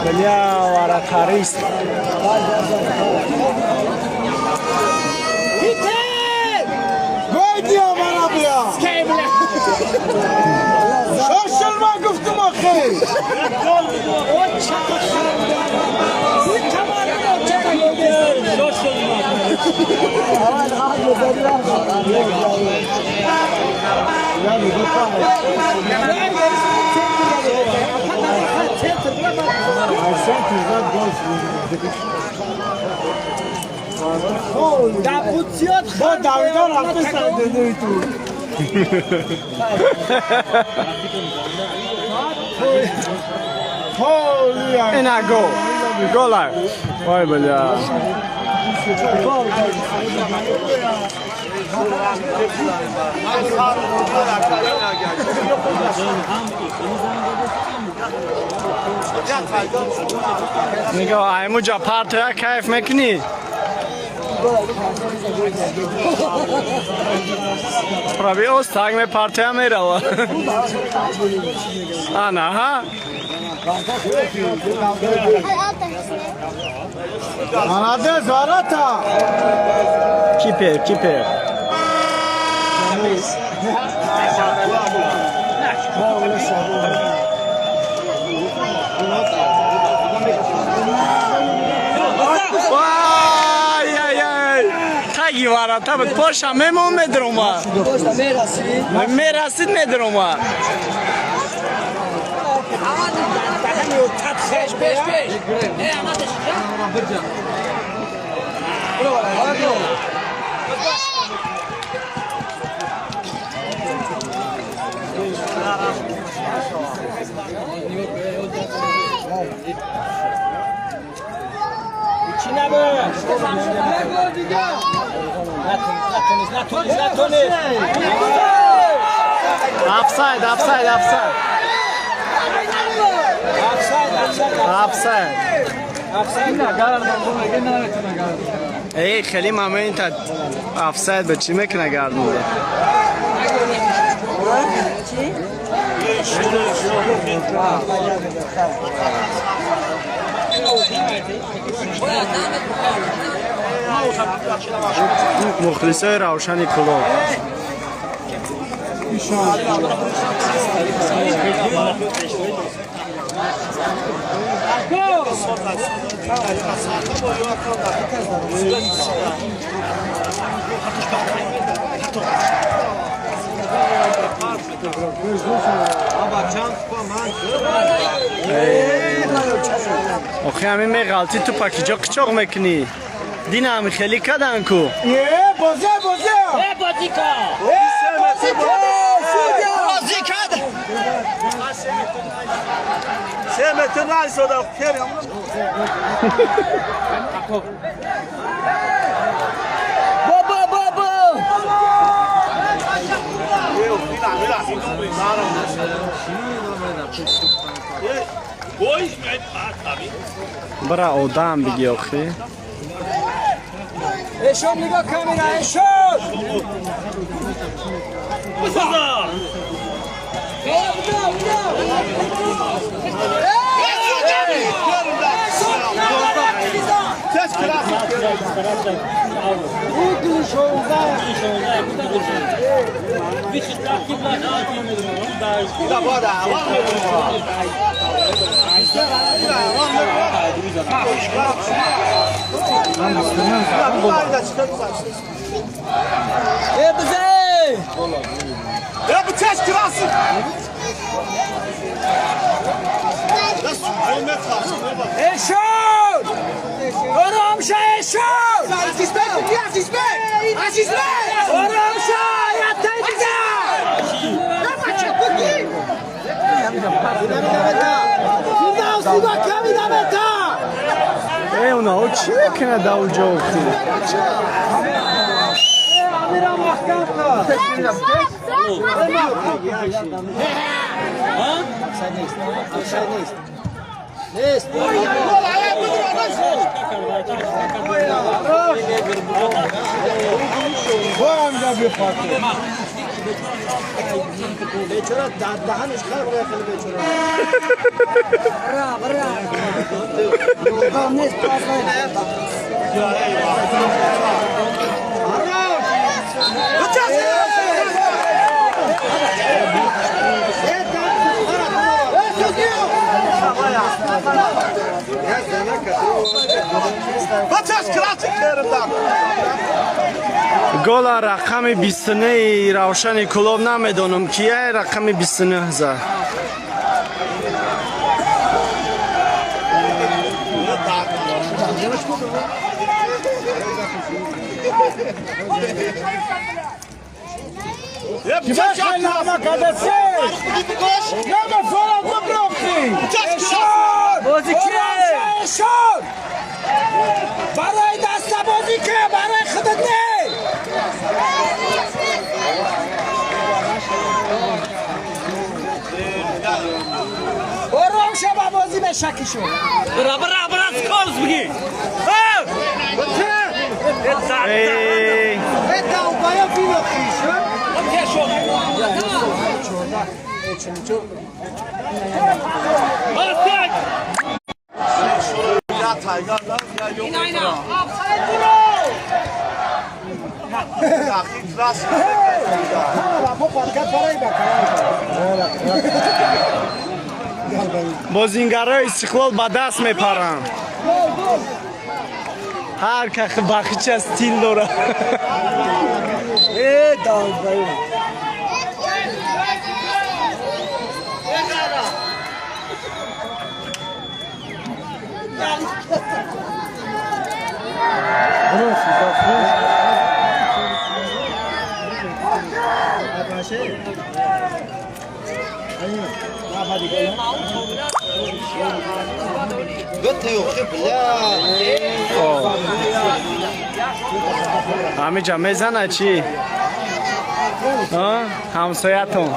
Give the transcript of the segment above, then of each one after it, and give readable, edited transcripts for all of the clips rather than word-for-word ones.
Бля, вратарист. Шошилма гуфтум охир. Бо давидан рафта сардедои ту. Ина гол. Гола. Ой, бля. Нигоҳ, аймуҷа партоя кайф мекунӣ? Прави остаг ме партоя мерава. Ана, ҳа? Молодец, ворота! Кипер, кипер. Ай-ай-ай! Таги ворота буд. Поша мемон медрома. Мерасид медрома. Офсайд, офсайд, офсайд. Офсайд. Эй, хеле момента офсайд ба чӣ мекуна гардонда? Мухлисои Равшани Кӯлоб. Охи ҳамин меғалти ту пакиҷо қичоқ мекунӣ. Дина ҳами хеле кадан ку. Е, бозе, бозе! Е, бозӣ ка! Е, Бозӣ кад! 3 метр наистода, керам. Баба, баба! Бара одам биги охи. Эшон нигоҳ камера, эшон! Ya bu çeş kirası. شد آرام شو آرام شو یا تیجا эй онаҳо чӣ мекунад дар ҷо охи? بیچاره دهنش خراب خیلی بیچاره. Гола рақами 29 Равшани Кӯлоб намедонам кия, рақами 29 зад. برای دست بازی که برای خودت نه. آرام شو با بازی به شکی شو. برا برا برا سکورز بگی. ای бозингарои Истиқлол ба даст мепаранд. Ҳар ках бахича стил дорад. Ҳамиҷа мезана чӣ? Ҳамсоятон.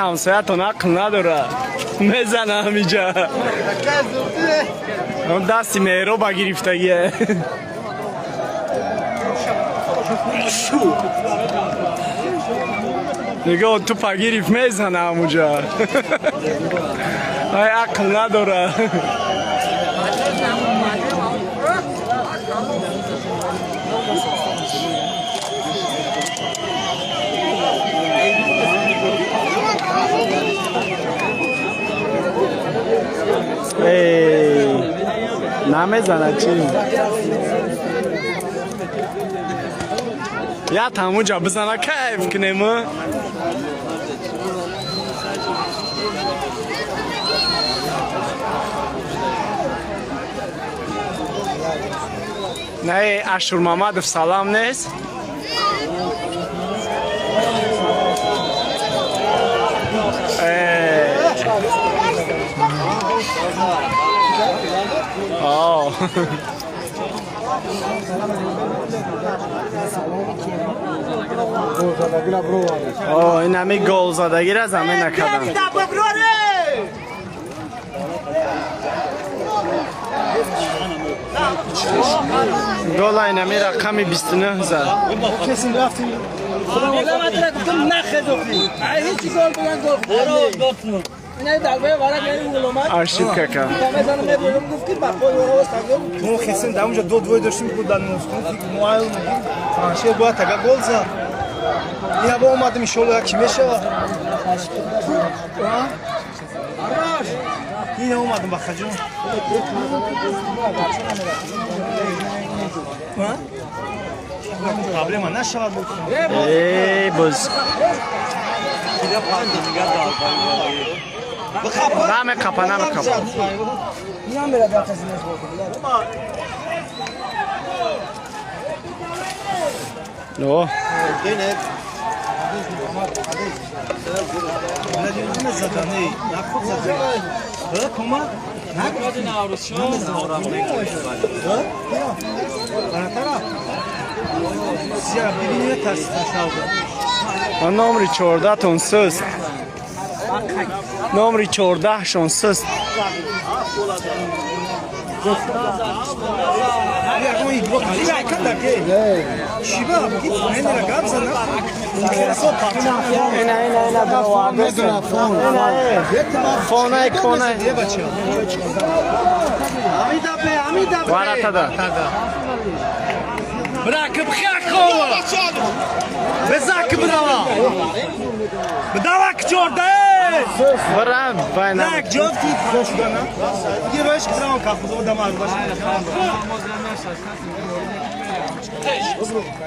Ҳамсоятон ақл надорад. Мезана ҳамиҷа. Дасти Меҳроба гирифтагие. Нигоҳ тупа гирифт мезана ҳамуҷа. Ай ақл надорад. Эй, намезана чӣ? Я тамуҷа бизана кайф кунем. Не, Ашурмамадов салам нест. Ин ҳами голзадагира замин накардам. Гола ин ҳами рақами 29 зад. Ошибка кард. Мо хесем дар онҷо ду двой доштем ку дар муайян франшия бояд тага гол зад. Ина бо омадем иншоалло як мешавад. Ина омадем ба хаҷон. Проблема нашавад бо. Эй боз. Намеқапа, намеқапа. Намера дата зинаш. О. Номри 14-тон суст. Номри 14-шон суст.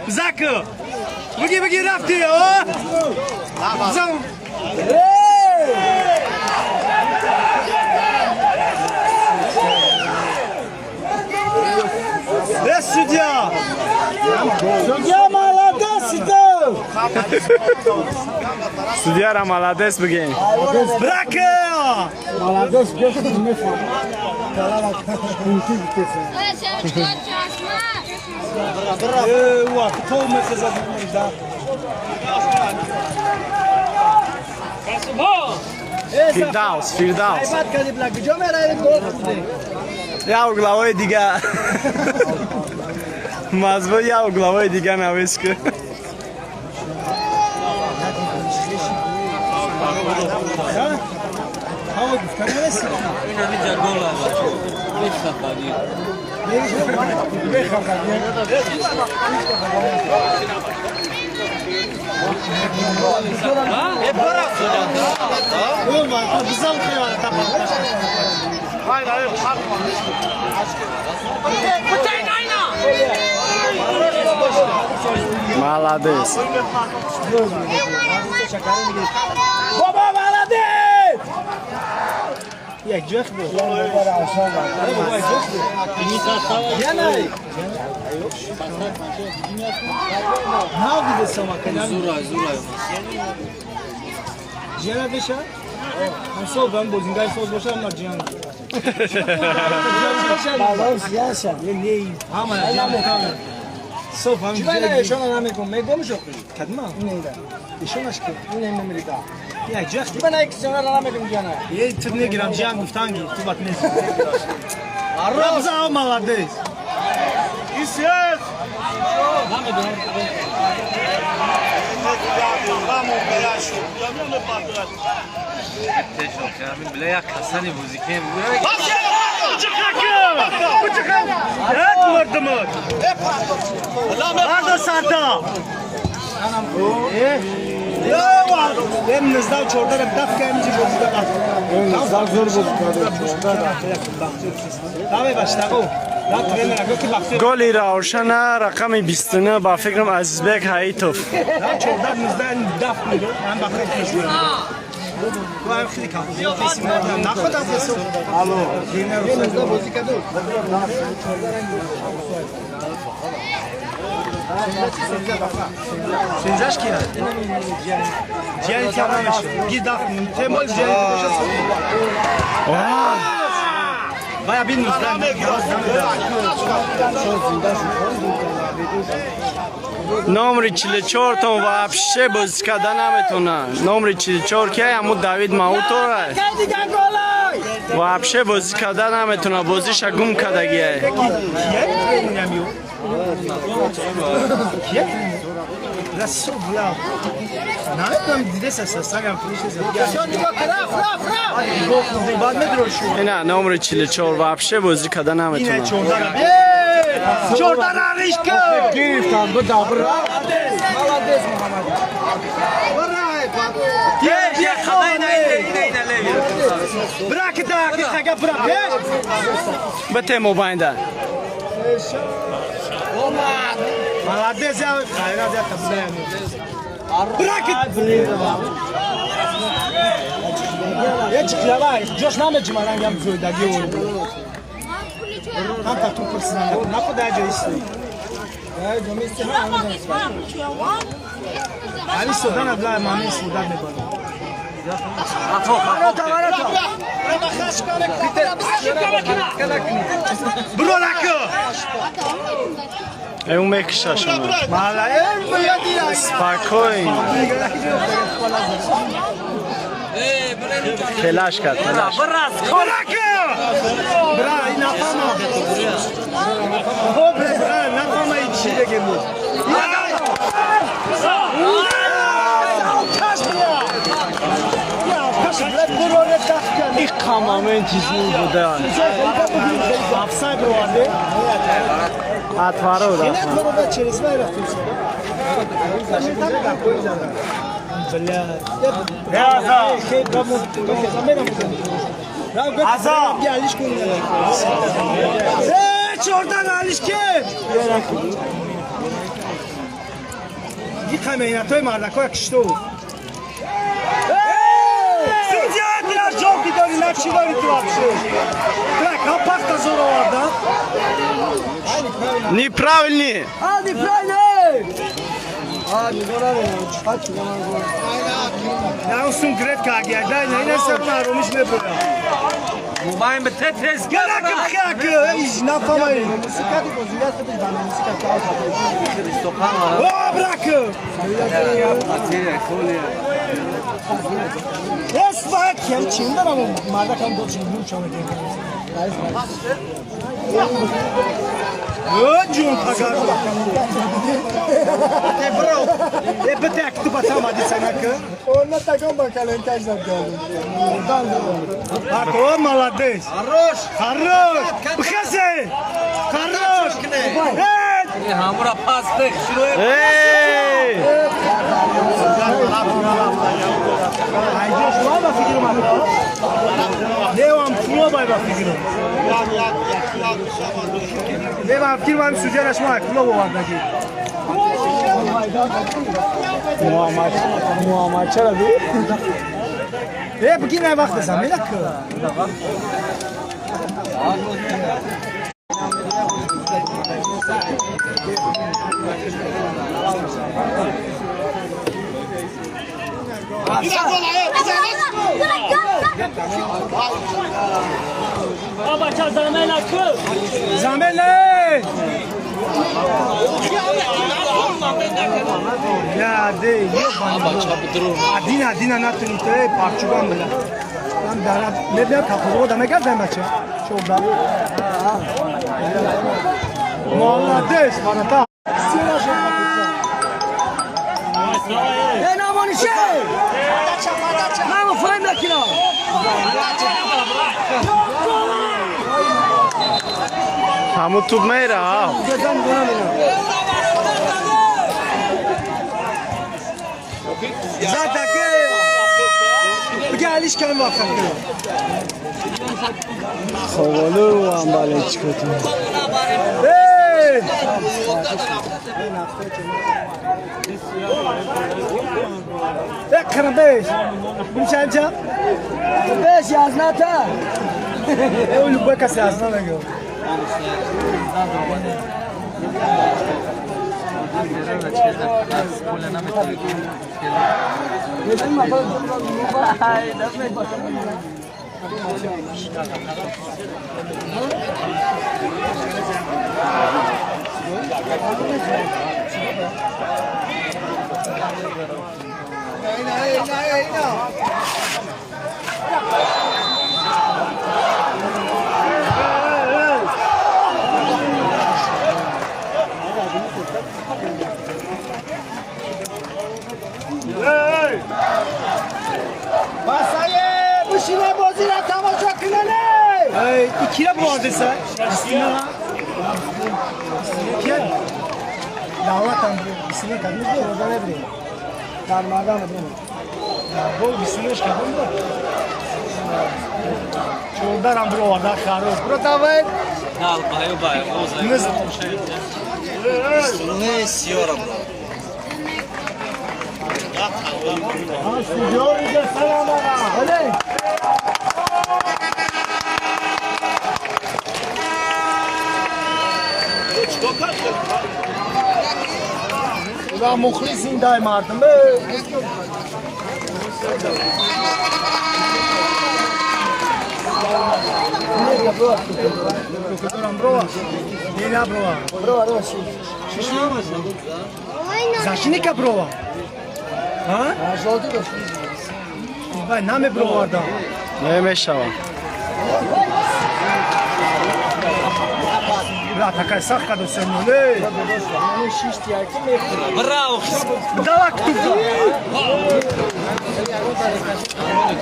Зака! Беги, беги, рафти! Зам! Судья! Судья молодец, идёт! Судья молодец, беги! Брака! Молодец, беги! Фирдавс, Фирдавс. Я угловой дига. Мазбо я угловой дига навеска. Молодец. Баба молодец! Молодец! Голи Равшана рақами 29 ба фикрам Азизбек Ҳаитов. Номри 44-тон вообще бозӣ карда наметавонад. Номри 44 ки ҳамун Давид Маутора. Вообще бозӣ карда наметавонад, бозиша гум кардагиае. Ина номри 44 вообще бозӣ карда наметавонад. Бите мобайнда. Я чиқлава, ҷош намеҷима рангам зӯйдаги ҳам та ту пурсидан нақо дар ҷо исти. Дар ҷо мисти ҳа. Ҳами содан абла мами содан мебарам. Ворота, ворота. Бро наку. Э, ӯ мекушашона. Малае. Спокойно. Фелаш кард, фелаш. Бра, ин нафама. Бра, нафама ин чӣ деге буд. Каш бия. Я, каш бра, буроне тахка. Иқа моменти зур будан. Офсайд броварде. Отворот. Ина творот через вай рафтем. Бля. Аза. Аза. Алиш кун. Э, чордан алиш ке. Диқа меҳнатҳои мардакоя кишту. Судья, ты аж жёлтый дори, на чӣ дори ту вообще? Так, а пахта зор оварда? Неправильный. А, неправильно! А, На он сум грет кагия, дай на ина сар на ромиш мебурам. Мубайн ба тетрес. Гарак хак, иш нафамай. О, брак! Ес вак, кем чин дарам, мардакам дод чин гум чама ген. О, ҷун пагар. Э, бро. Э, бите як ту батам ади санака. Она таком бакаленкаш зад. Ако, молодец. Хорош. Хорош! Бхазе! Хорош! Э! Ҳамура пас дех шуруъ. Эй! Айҷо шума ба фикрум невам пуло бай ба фикрум. Невам фикрум судьяра шума пуло бовардаги. Муаммад, Муаммад чаро би? Э, бигин ай вақт замена ку. Бача, замена ку! Замена! Я де, ёбана. Адина, адина натуни то э парчуган била. Ман дара мебинам капозо да мегардам бача. Чорда. Молодец, ворота. Э, намонише! Мамо фаҳм накина! Ҳамун туп мера. Затаке. Бигӣ алиш кам вақт. Ховолу ам бале чикотун. Эй! Э, қарабеш. Бумча амча? Беш, язната! Э, у любой касе азна мегӯ. Басае, бушине бозира тамошо кунане! Эй, икира бовардеса? Истина. Кия? Даъватам бисина кадим роза небирем. Дар мардан бирем. Бо бисинаш кадим бо. Чордарам бироварда харос. Бро давай. Дал баю баю. Не сиёра бро. Мухлис зиндаи мардум. Зашиника брова. А? Наме броварда. Намешава. Такая сахка до сеноле. Браво! Дала ктуб.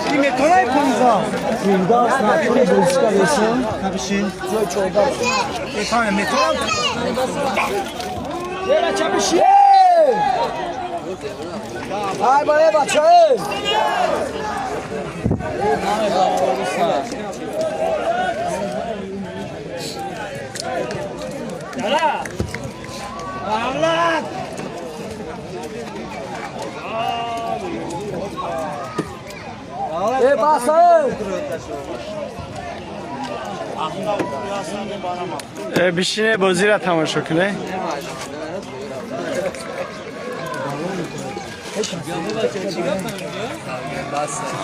Ти метонай понза. Фирдавс натури бозика бешин. Кабишин. Ҷои чордаҳ. Метонай метонам. Е бача бишин. Ай ба е бача е. Е баса е. Бишине бозиро тамошо куне.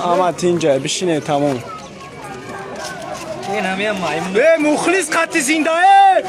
Ама тинҷа бишине тамом. Е мухлис қати зинда е.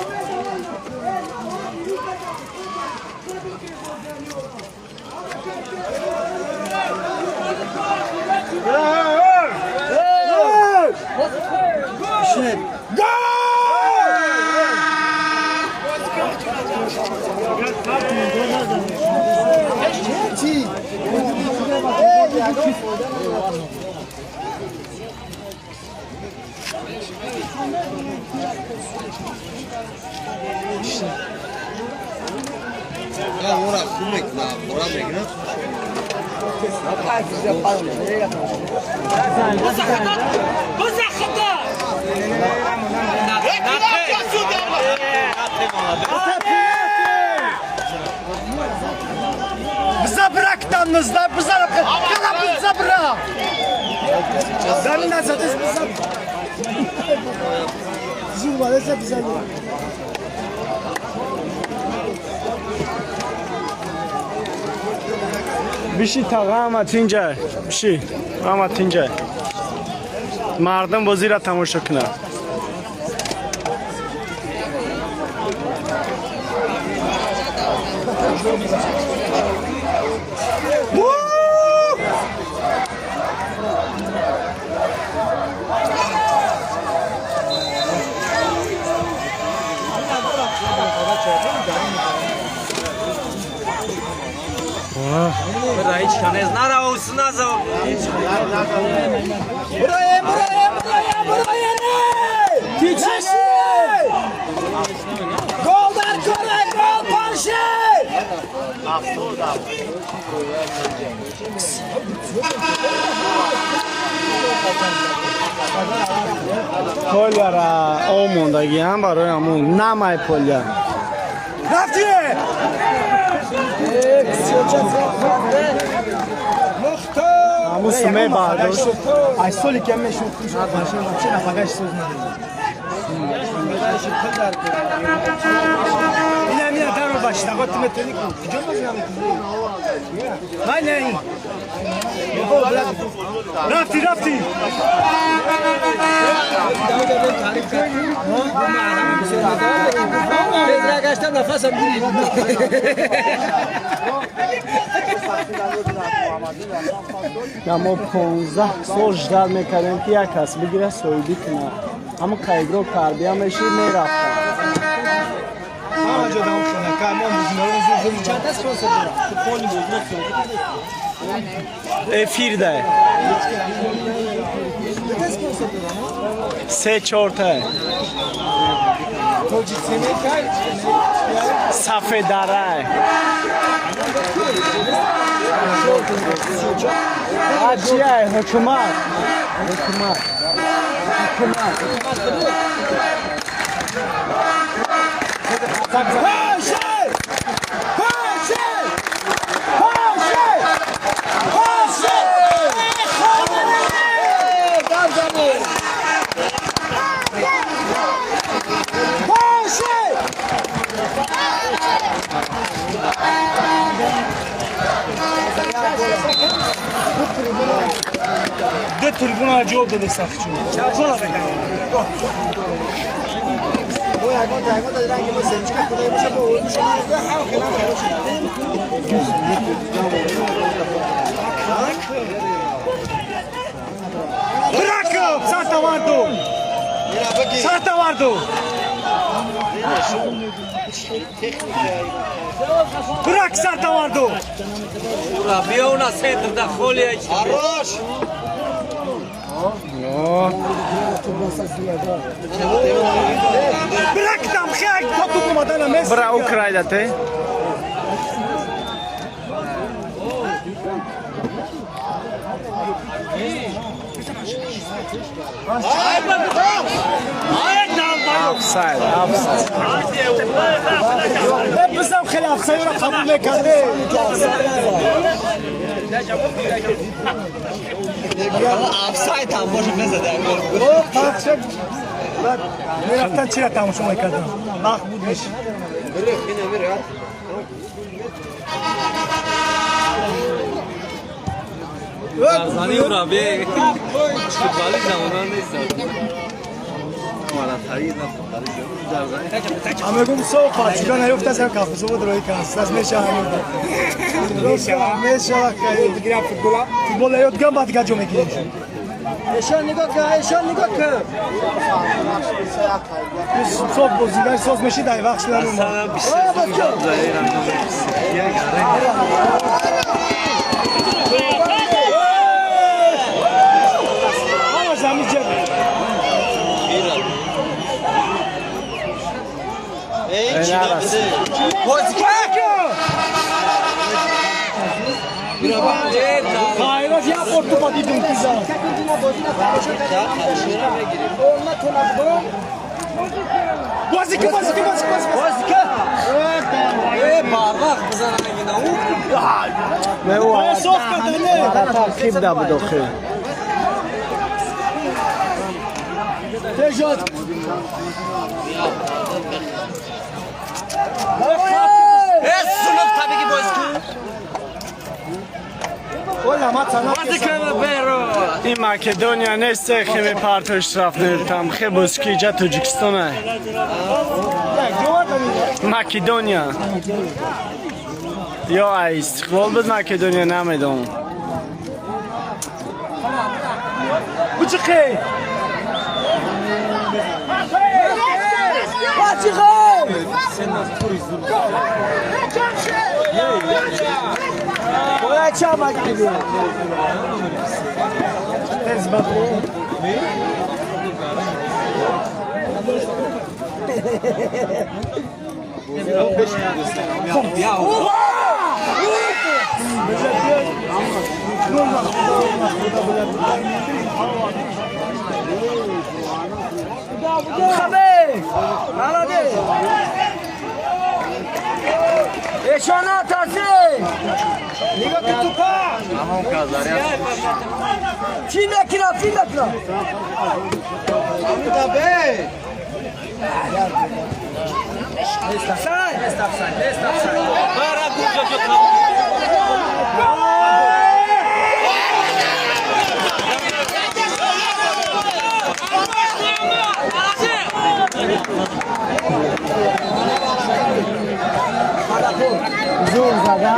Биши таға ама тинҷа. Биши ама тинҷа. Мардум бозиро тамошо кунад. Гол дар кора, гол Паншер! Поляра омондагиам барои ҳамун намай поля. Рафтие! Ҳамун суме бардошт. Ай соли ки мешуд, Паншер вообще нафагаш соз надорад. Ина мина даро башта, гот метони ку. Куҷо бозӣ намекунӣ? Най не ин. Рафти, рафти. Мо 15 сол ждал мекардем ки як кас бигира соҳибӣ кунад. Ҳамун кайгро тарбия мешид, мерафтам. Эфир да. Се чорта. Сафедарай. Чия ҳукумат. Ҳукумат. Ҳукумат. Паншер! Паншер! Паншер! Ина ҷавоб дода сахчу. Браков! Сатаварду! Сатаварду! Брак Сатаварду! Ура, биё на центр да холия. Хорош! Брак там хек! То туп омадана мест. Бра украйдате. Офсайд, офсайд. Бизам хеле офсайдро қабул мекарде. Офсайд ҳам боша мезаде. Мерафтан чира тамошо мекардам. Вақт буд меш. Дарзани ура бе. Футболист замона нест. Ҳамегум соф фарчига наёфтас ҳам кафзобод рои кас. Аз мешава мешава мешава Бигирам футбола. Футбол ёд гам баъд гаҷо мегирем. Эшон нигоҳ кун, эшон нигоҳ кун. Соф бозигар соз мешид ай вақт шудан омад. Ҳамаш ҳамин ҷеб. Хайрат як бор тупа дидум ки зад. Бозӣ кун, бозӣ кун, бозӣ кун, бозӣ кун. Э, барвақт бизанам ина у. Не у Соф карда не. таркиб да буд охир. Тежот. Э, сунук табиги боз кун. Ола ма цана. Бози кун беро. Ин Македония нест, хе мепарто штраф нертам. Хе бозки иҷа Тоҷикистона. Македония. Ё ай Истиқлол буд Македония намедонам. Бучихе. Бояд чамак бигирам. Тез ба. Хабе! Молодец! Эшона таси! Нигоҳ кун тупа! Чӣ мекунад, чӣ мекунад? Бара гуҷа ҷо. Зур зада.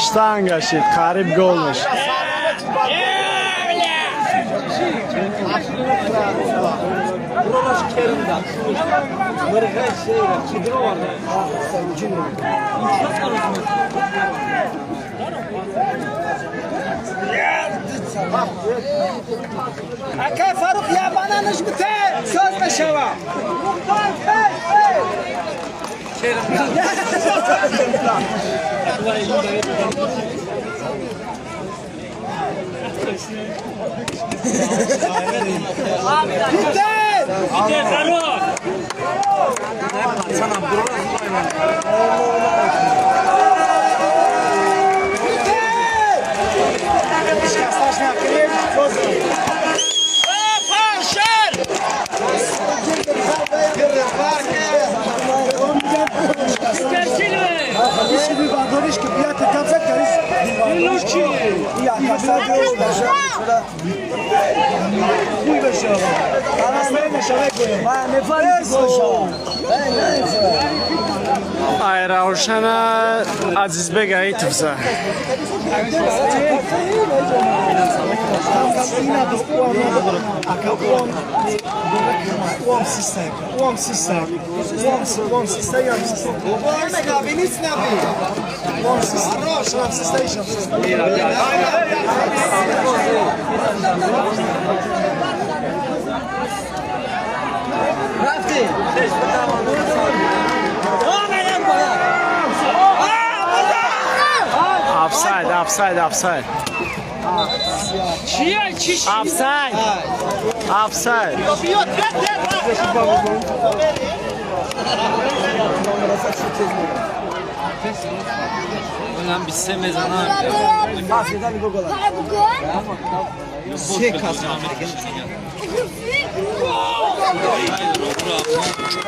Штанга шид, қариб гол мешид. Уралаш керимда. Мирғай шейра, кидро варда. Акай Фарух я бананаш бите, соз мешава. Керимда. Бите! Бите Фарух. Пацанам буралаш. Шикасташ накунем. Боз. Иши бардориш ки бият гап зад карис. Хуй бешава. Ай Равшана Азизбек Аитов за. Офсайд, офсайд, офсайд. Офсайд. Офсайд.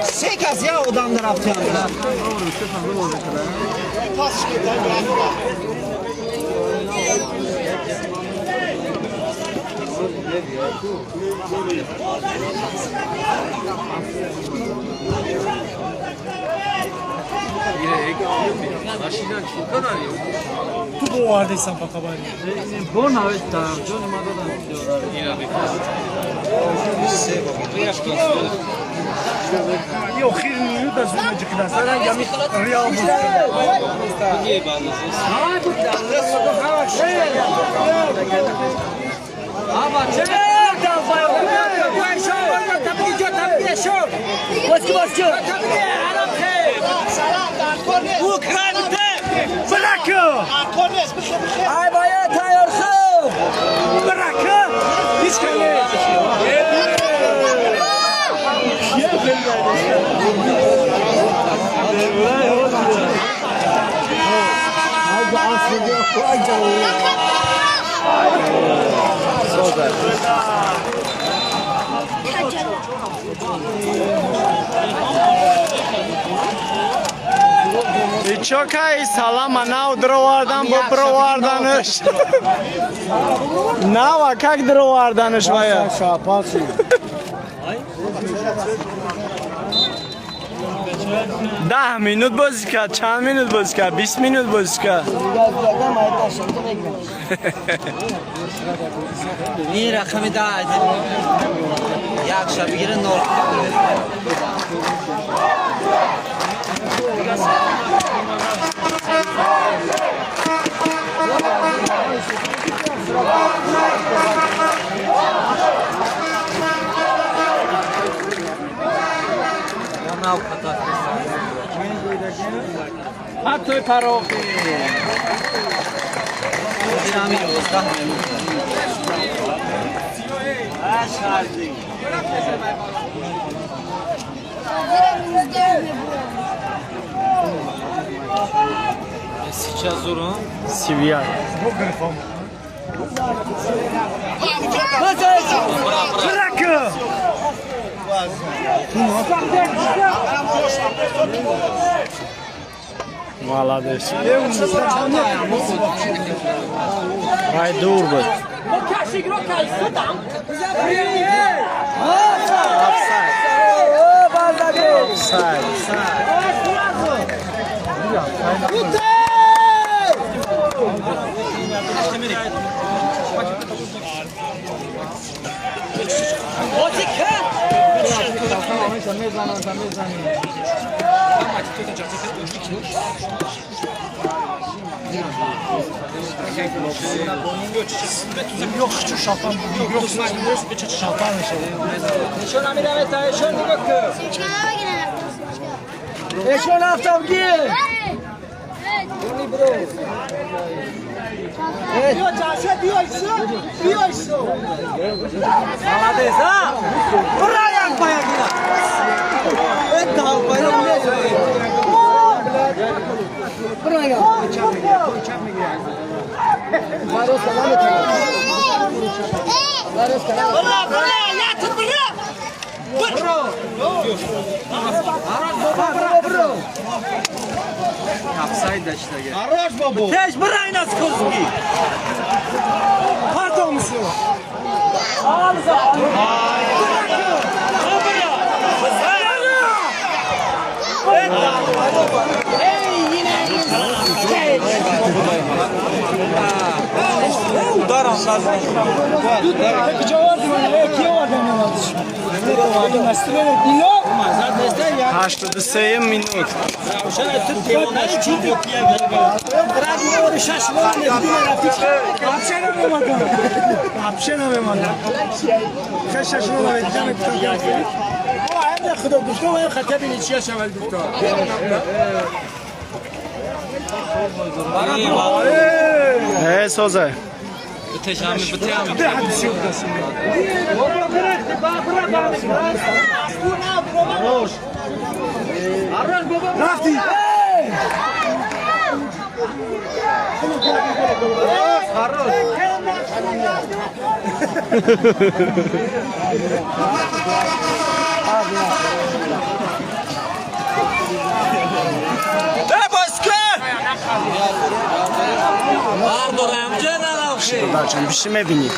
Се кас я одам рафтиам. Ту бовардесам ба хабари. Ё хир минута зуд ҷиқдаса рангами Реал буд. Брака! Ай бояд тайёр шуд. Брака! Ҳеч кас нест. Чокай салама нав дровардан бо броварданаш. Нава как дроварданаш вая? 10 минут бозӣ кард, чанд минут бозӣ кард? 20 минут бозӣ кард. Ин рақами 10 як ша бигира нол. Ҳатто парохи. Сейчас зуру. Сивия. Брака! Молодец. Ай дур буд. Офсайд. Офсайд. Эшон афтабгир. Молодец, а? Ура, як баягина. Это Хорош, бобо. Теш бирай нас курски. Партомсу. 83 минут. خدا گفتم و خطا بینی چیا شود گفتم. Соза. Рафти. Додарҷон, биши мебинӣ.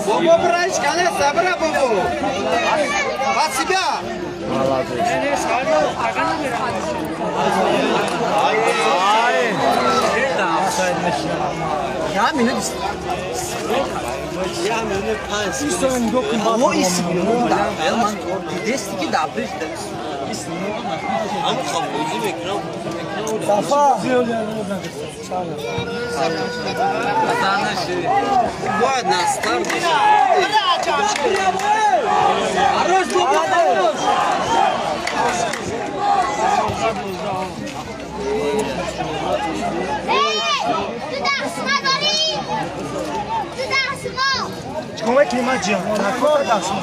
Бобо, браш, кале, сабра, бобо. Под себя. تو دست نداری؟ تو دست ما. چیکار کنیم ما جهان نکار دست ما.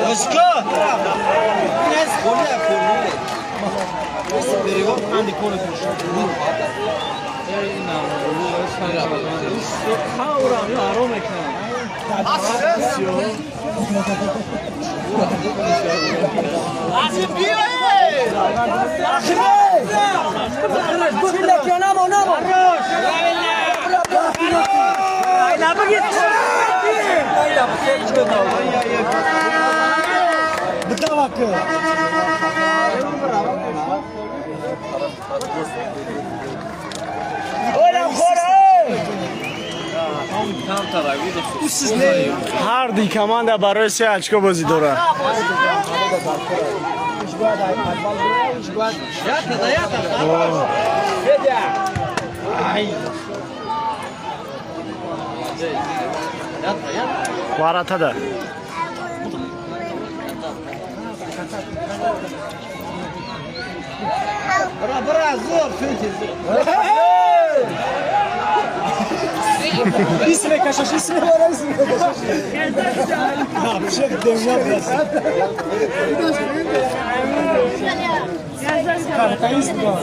بازیکن. این از گل پرنوره. перевод анди коли Ҳар ди команда барои се очко бозӣ дорад. Варатада. İsme kaşaş, isme var, isme kaşaş. Yapacak demem lazım. Картаист ба.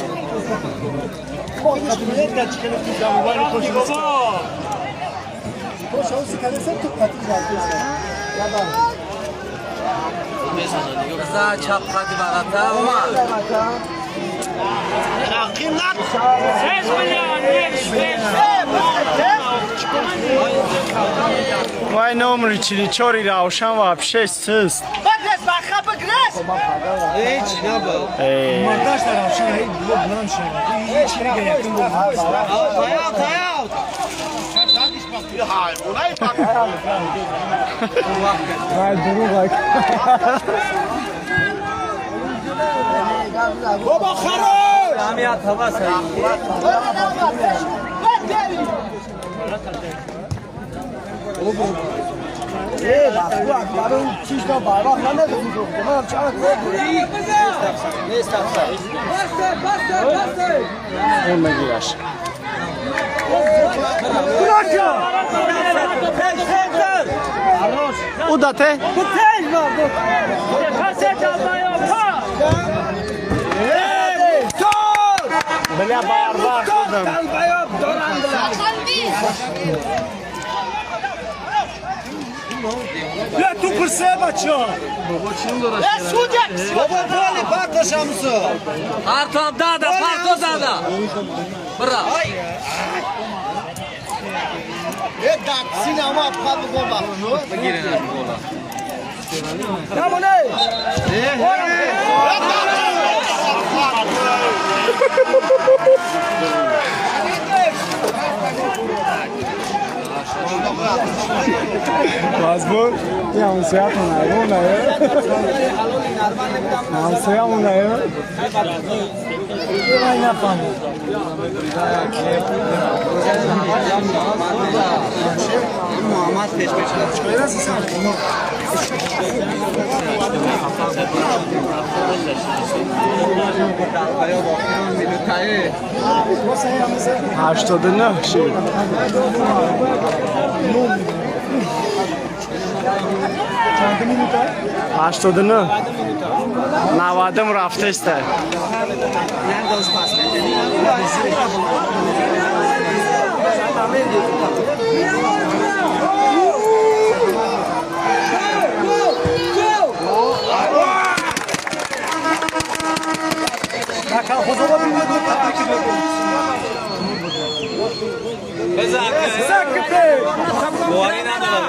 Вай, номери 44 Равшан вообще сист. Бигрез, баха, бигрез! Ҳеҷ набуд. Мардаш дар равшан буланд шуд. Ҳеҷ дига якум буд. Таяв, таяв. بابا خروش ҳамият ҳавас. Он мегираш. Удате. Бля, барбар худам. Бля, ту пурсе бачо. Бобо боли парто шамсу. Партом дада, парто дада. Бра. Э, даксин ама апқад гол бахшу. Бигирен гола. Паспорт, я ҳамсоятон айвон ае. Ҳамсоямон ае. Ай нафаҳмид. Муҳаммад пеш мешавад. 89 шид. Чанд минута? 89. 90 рафтеста. На колхозова Боварӣ надорам.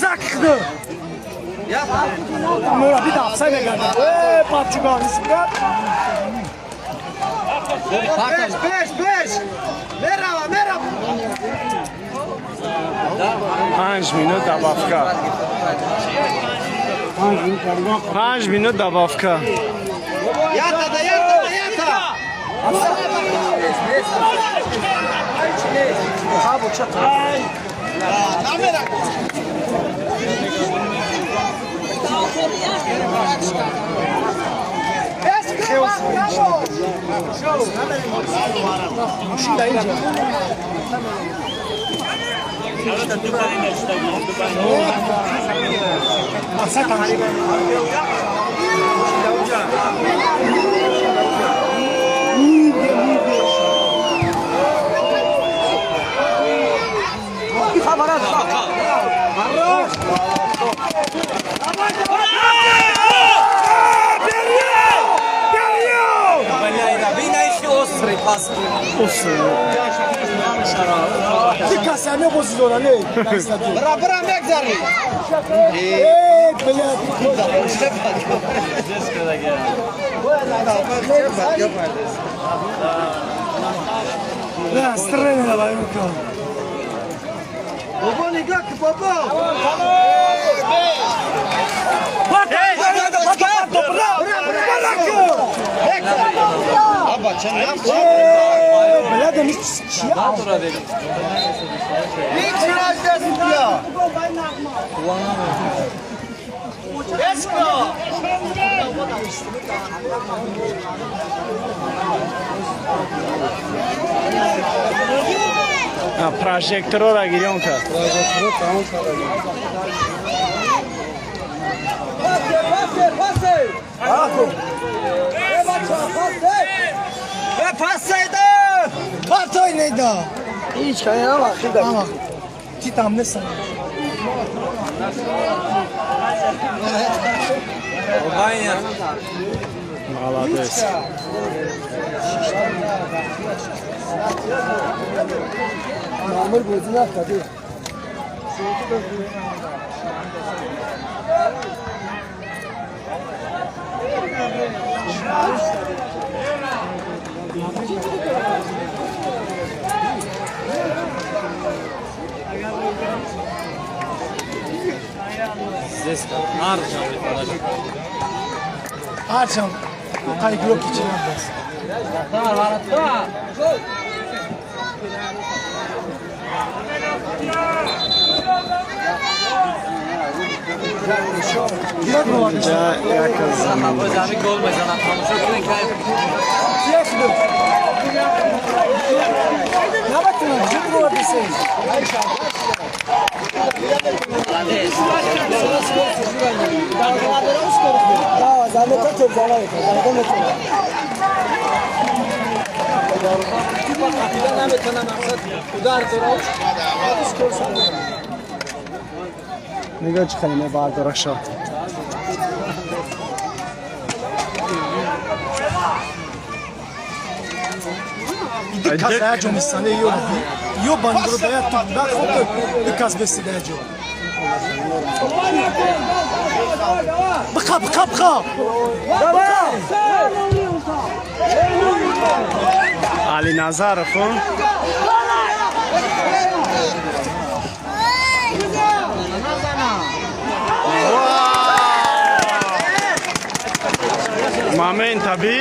Закхды. Мураби дафса мегардад. Э, папчуган исбат. Пеш, пеш, пеш. Мерава, мерава. 5 минут добавка. 5 минут добавка. Ята да, ята да, ята. Ти касане бозӣ дора, не? Бра, бра, мегзари. Э, блядь. Настроение давай рука. Бобо нигоҳ ки бобо. Блядь, они чья? Прожекторора гирён кард. Партой не да. Ҳеҷ кане намахида. Ти там не сам. Молодец. Мамур бозӣ накард. Арчам қайгиро кичинам бас. Нигоҳ чӣ хеле мебардораша. Ду кас аяҷо мисане ё бандро дая ту хоб ду кас бесида аяҷо. Бқа бқа бқа. Али Назаров. Момент аби.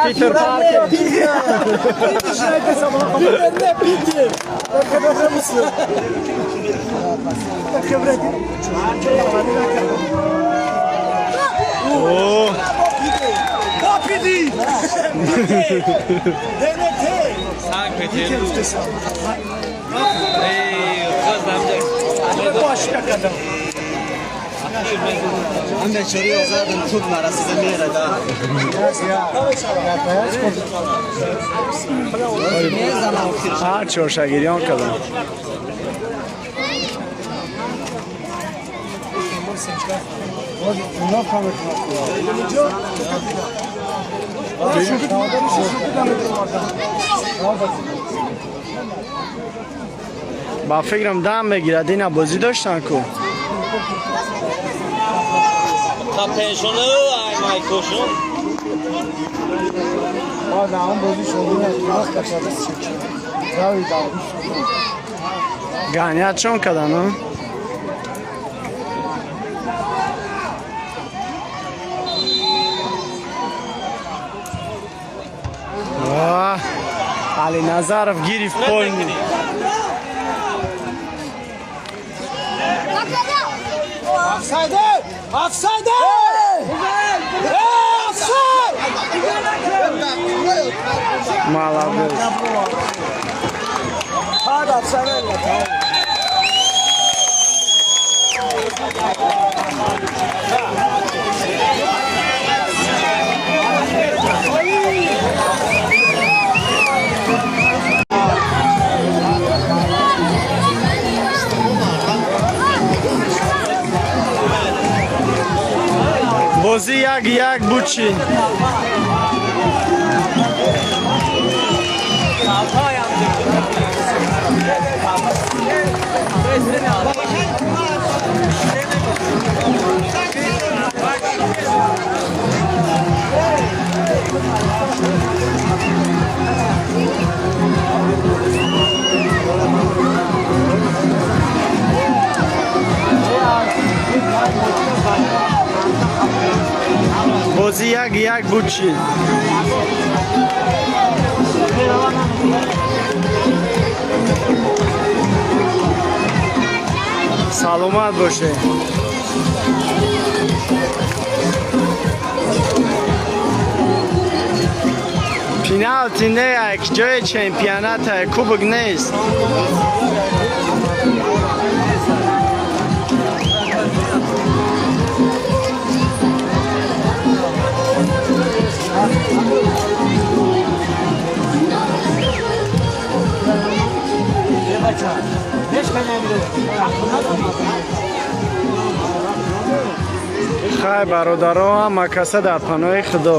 Питер Паркер. Ҳар чоршагирён кардам. Ба фикрам дам мегирад, ина бозӣ доштан ку. Ганят чон кадану? Али Назаров гирифт полный. Офсайд! Офсайд! Офсайд! Молодец. Бозӣ 1-1 буд чӣ? Бозӣ 1-1 буд чӣ? Саломат бошед. Пеналти не, як ҷои чемпионата, кубок нест. Хай, бародаро, ҳама каса дар паноҳи Худо.